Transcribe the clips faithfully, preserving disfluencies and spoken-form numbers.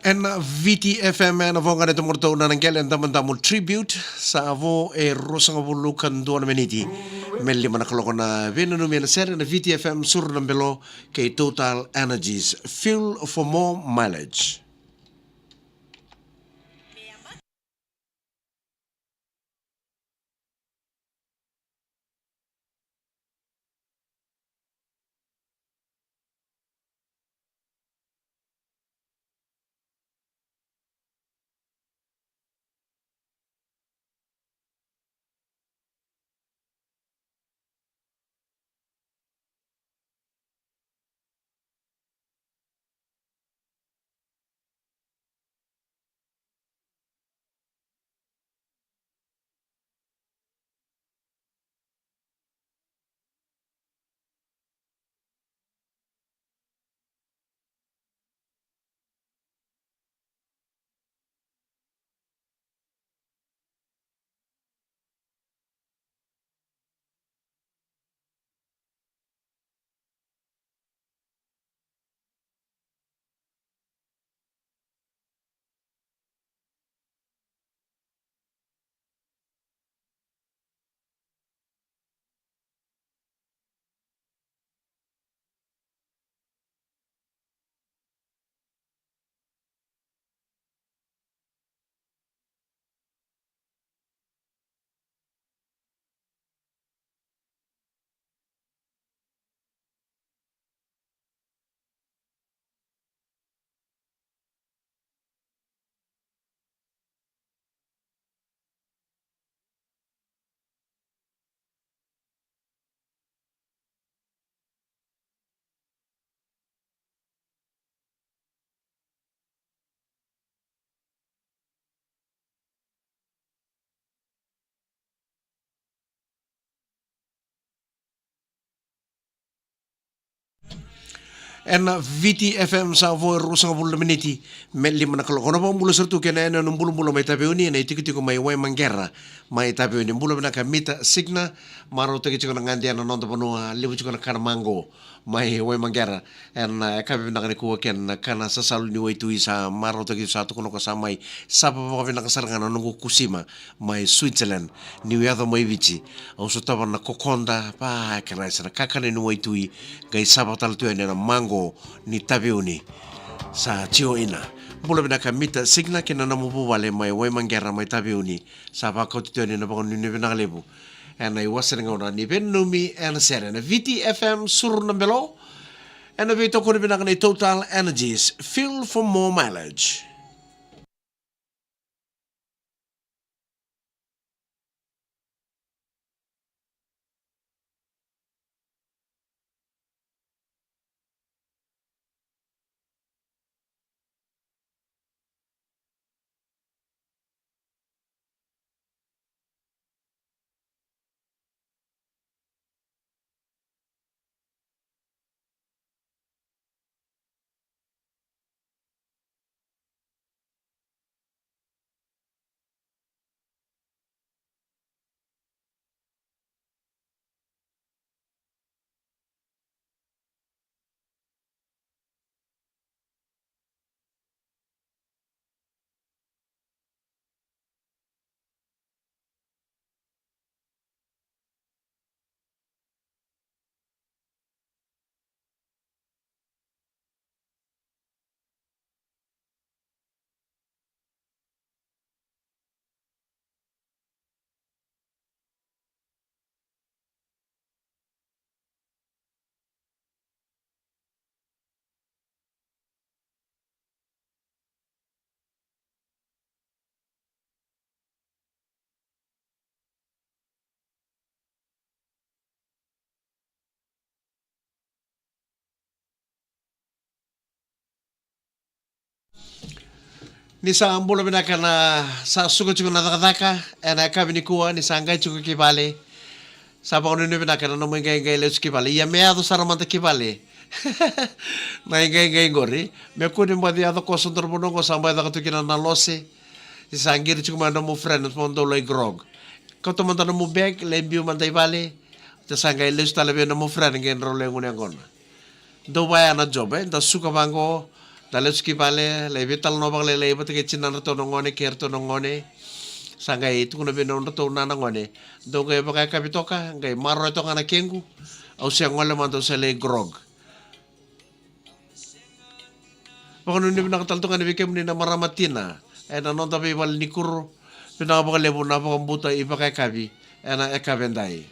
Ena V T F M ena voqa ni tomoratou na qele damudamu tribute. Sa vo e ruasagavulu ka dua na miniti me lima na kaloko na veinanumi ena sere na V T F M Suru na Belo kei Total Energies. Fuel for more mileage. Ena V T F M sa vo e ruasagavulu na miniti me lima na kaloko. Na vakabula sara tu kei na yanuyanu bulabula mai Taveuni ena itikotiko mai Waimaqera mai Taveuni. Bula vinaka Mita Signa, marautaki tiko na gade ena noda vanua, levu tiko na kana maqo mai Waimaqera. Ena yakavi vinaka nikua kei na kana sasalu ni waitui sa marautaki, sa tukuna ko sa mai sava vakavinaka sara ga na noqu kusima mai Switzerland. Niu yaco mai Viti, au sotava na kokoda, pa, e kena isa na kakana ni waitui, qai sava tale tu yani ena maqo ni Taveuni. Sa tio ina. Bula vinaka Mita Signa kei na nomu vuvale mai Waimaqera mai Taveuni. Sa vakauti tu yani na vakanuinui vinaka levu ena iwase ni gauna ni veinanumi ena sere na V T F M Suru na Belo. Ena veitokoni vinaka ni Total Energies, fuel for more mileage. Ni sa bula vinaka na sa suka tiko na cakacaka ena yakavi nikua, ni sa qai tiko ki vale. Sa vakanuinui vinaka na nomu iqaiqai lesu ki vale. Ia me yaco sara mada ki vale na iqaiqai qori. Me kua ni baci yaco koso dorobo noqo sa baci caka tu kina na lose. Ni sa qiri tiko mai nomu friends mo dou lai grog. Kauta mada nomu bag, lai biu mada i vale. Te sa qai lesu tale vei nomu friend qai drau lai gunu yaqona. Dou vaya na job, e, da suka vaqo, Da lesu ki vale, lai veitalanoa vakalailai vata kei tinadratou na gone kei iratou na gone. Sa qai tukuna vei nodratou na na gone, dou qai vakayakavi toka, qai maroroya toka na kequ. Au se gole mada, au se lai grog. Vakanuinui vinaka tale tu ga yani vei kemuni na marama tina ena noda veivale ni kuro. Vinaka vakalevu na vakabauta ivakayakavi ena yakavi edai.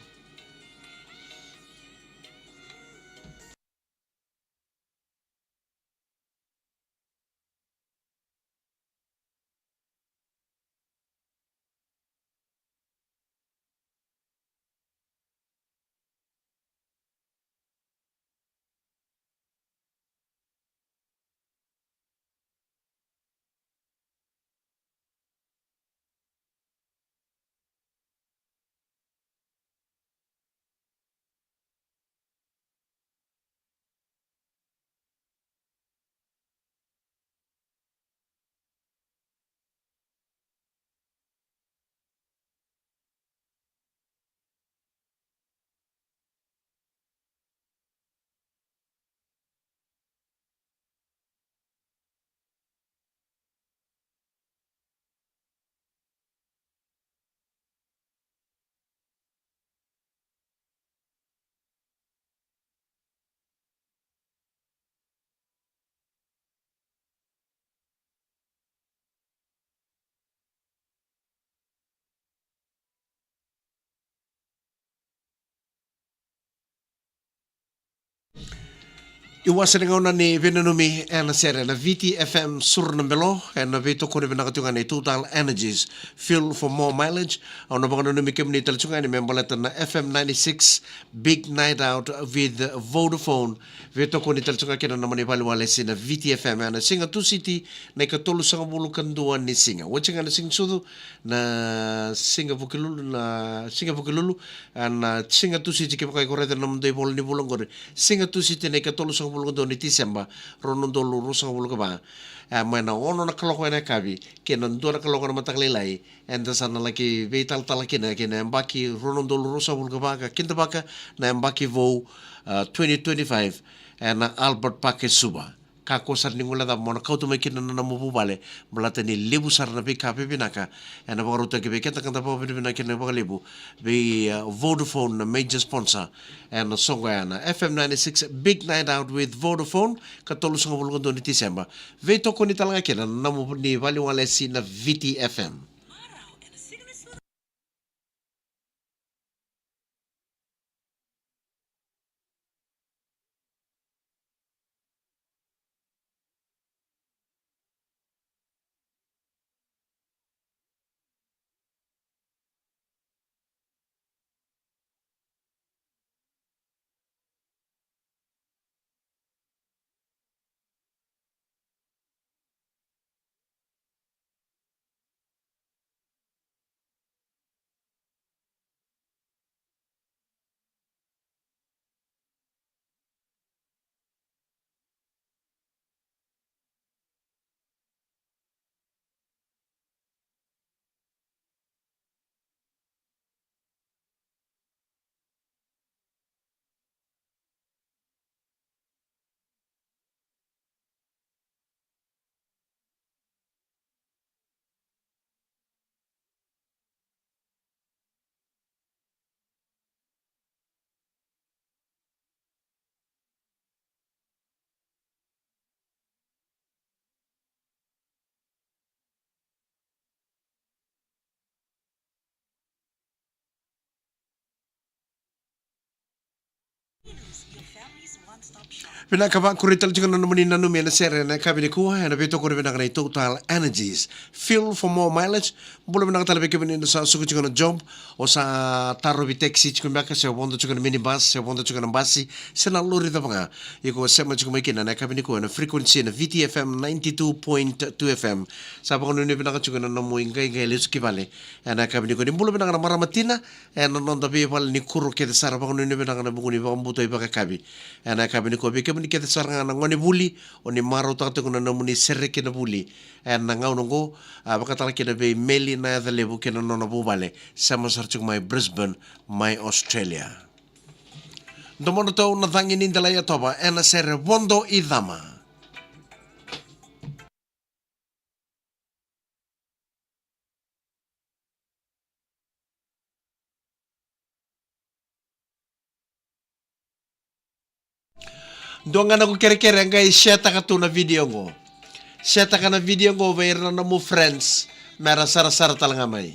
Iwase ni gauna ni veinanumi ena sere na V T F M Suru na Belo, ena veitokoni vinaka tu ga ni Total Energies, fuel for more mileage. Au na vakananumi kemuni tale tu ga yani me baleta na F M ninety-six Big Night Out with Vodafone. Veitokoni tale tu ga kina na nomuni valeniwalesi na V T F M ena siga Tusiti na ikatolusagavulu ka dua ni siga. Oti ga na siga ni sucu, na siga Vukelulu, na siga Vukelulu, a, na siga Tusiti kevaka iko raica na nomudou ivola ni vula oqori. Siga Tusiti na ikatolusagavulu ka dua ni Tiseba, rua na udolu ruasagavulu ka va. E, mai na ono na kaloko ena yakavi kei na dua na kaloko ena mataka lailai, eda sa na laki veitalatala kina kei na yabaki rua na udolu ruasagavulu ka va ka kidavaka na yabaki vou, a, twenty twenty-five, ena Albert Park e Suva. Kakua sara ni guilecava mo na kauta mai kina na nomu vuvale, baleta ni levu sara na veika vivinaka ena vakarautaki vei keda ka da vakavinavinaka kina vakalevu vei, a, Vodafone, na major sponsor ena soqo ya na F M ninety-six Big Night Out with Vodafone, ikatolusagavulu ka dua ni Tiseba. Veitokoni tale ga kina na nomuni valeniwalesi na V T F M. Vinaka, vakuri tale tiko na nomuni nanumi ena sere ena yakavi nikua, ena veitokoni vinaka nei Total Energies. Fuel for more mileage. Bula vinaka tale vei kemuni na sa suka tiko na job, o sa tarovi taxi tiko beka, se vodo tiko na minibus, se vodo tiko na basi, se na lori cava ga. Iko sema tiko mai kina ena yakavi nikua ena frequency na V T F M ninety-two point two F M. Sa vakanuinui vinaka tiko na nomu iqaiqai lesu ki vale ena yakavi nikua. Ni bula vinaka na marama tina, ena noda veivale ni kuro kece sara, vakanuinui vinaka na vuku ni vakabauta ivakayakavi ena yakavi nikua. Vei kemuni kece sara ga na gone vuli, o ni marautaka tiko na nomuni sereki na vuli ena gauna oqo, a, vakatale kina vei Meli na yaca levu kei na nona vuvale, sema sara tiko mai Brisbane, mai Australia. Domodratou na cagi ni dela i yatova ena sere Vodo i Cama. Dua ga na ku kerekere, qai share-taka tu na video qo. Share-taka na video qo vei ira na nomu friends, me ra sarasara tale ga mai.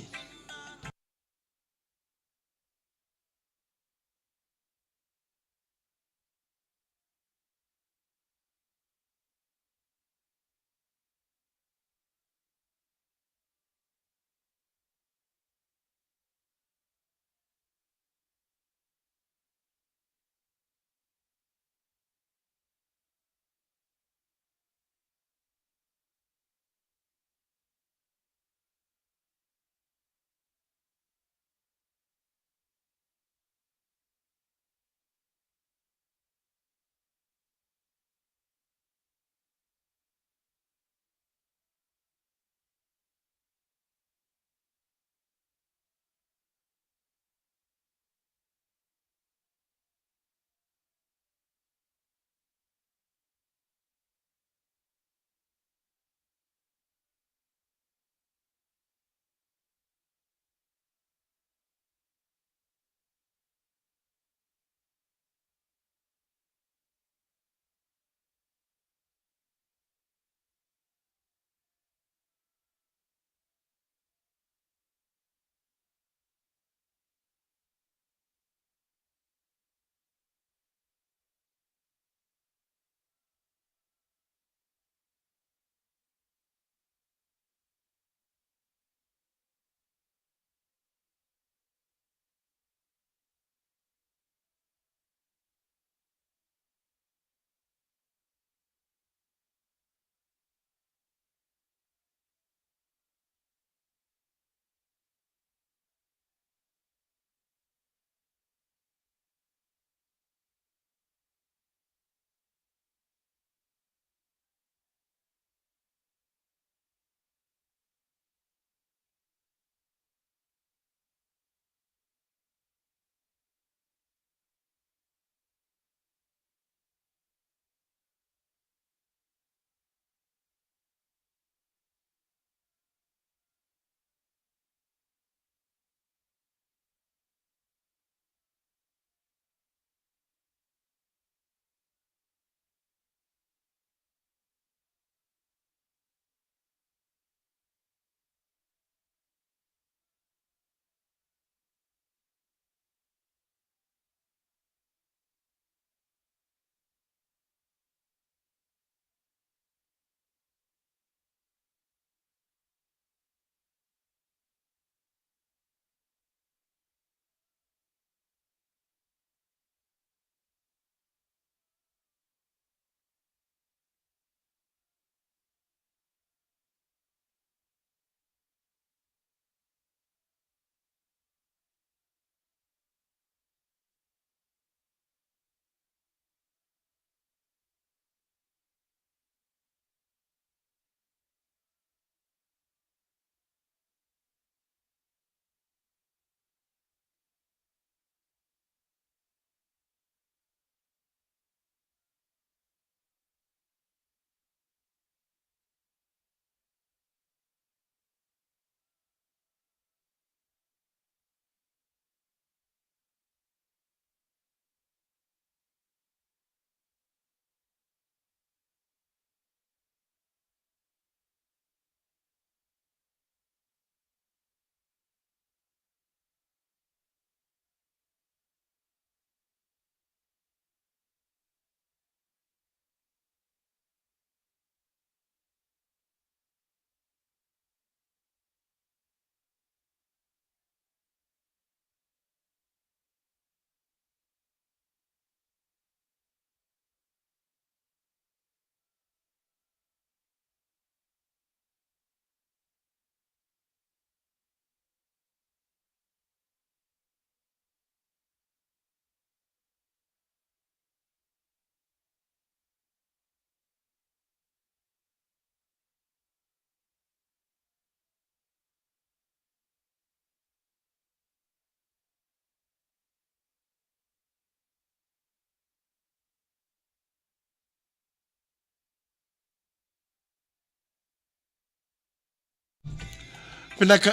Vinaka,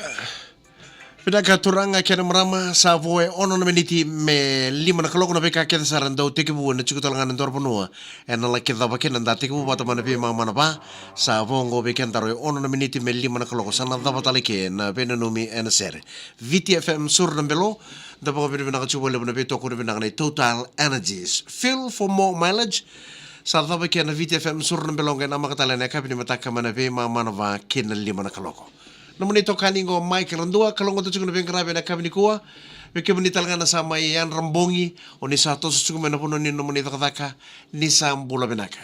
Vinaka turaga kei na marama, sa vo e ono na miniti me lima na kaloko. Na veika kece sara dau tekivu ena tiko tale ga na doro vanua ena laki cava kina, da tekivu vata mai na veimama na va. Sa vo oqo vei kedaru e ono na miniti me lima na kaloko, sa na cava tale ke na veinanumi ena sere. Viti F M Suru na Belo. Da vakavinavinaka tiko vakalevu na veitokoni vinaka nei Total Energies. Fuel for more mileage. Sa cava ke na Viti F M Suru na Belo, qai namaka tale ena yakavi ni mataka mai na veimama na va ki na lima na kaloko. Nomuni itokani qo Mike Radua, kalougata tiko na veiqaravi ena yakavi nikua. Vei kemuni tale ga na sa mai yadra bogi, o ni sa toso tiko mai na vanua ni nomuni cakacaka, ni sa bula vinaka.